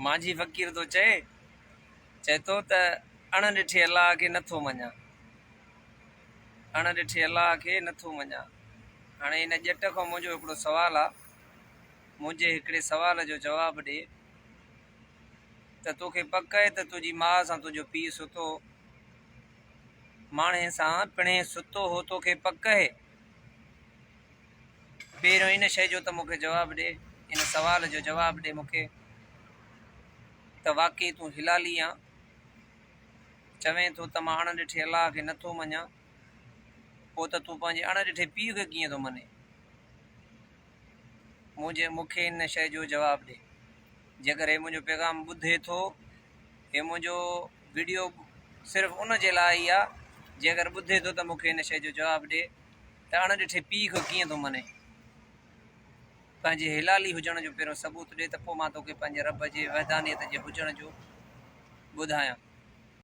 مانجهي فقير ٿو چئي، چئي ٿو ته اڻ ڏٺي الله کي نه ٿو مڃان. اڻ ڏٺي الله کي نه ٿو مڃان. هاڻي ان ڄٽ کان منهنجو هڪڙو سوال آ. منهنجي هڪڙي سوال جو جواب ڏي ته توکي پڪ آهي ته تنهنجي ماء سان تنهنجو پيء ستو هو؟ ماڻهين سان پڻهين ستو هو توکي پڪ اهي؟ پهريون ان شيء جو ته مون کي جواب ڏي، ان سوال جو جواب ڏي مون کي ته واقعي تون حلالي آن؟ چوين ٿو ته مان اڻ ڏٺي الله کي نه ٿو مڃان، پوء ته تون پنهنجي اڻ ڏٺي پيء کي ڪيئن ٿو مڃين؟ منهنجي مون کي ان شيء جو جواب ڏي. جيڪر هي منهنجو پيغام ٻڌي ٿو، هي منهنجو وڊيو صرف ان جي لاء ئي آ، جيڪر ٻڌي ٿو ته مون کي ان شيء جو جواب ڏي. ته اڻ ڏٺي پيء کي ڪيئن ٿو مڃين؟ پنهنجي حلالي هجڻ جو پهريون ثبوت ڏي ته پوء مان توکي پنهنجي رب جي وحدانيت جي هجڻ جو ٻڌايان.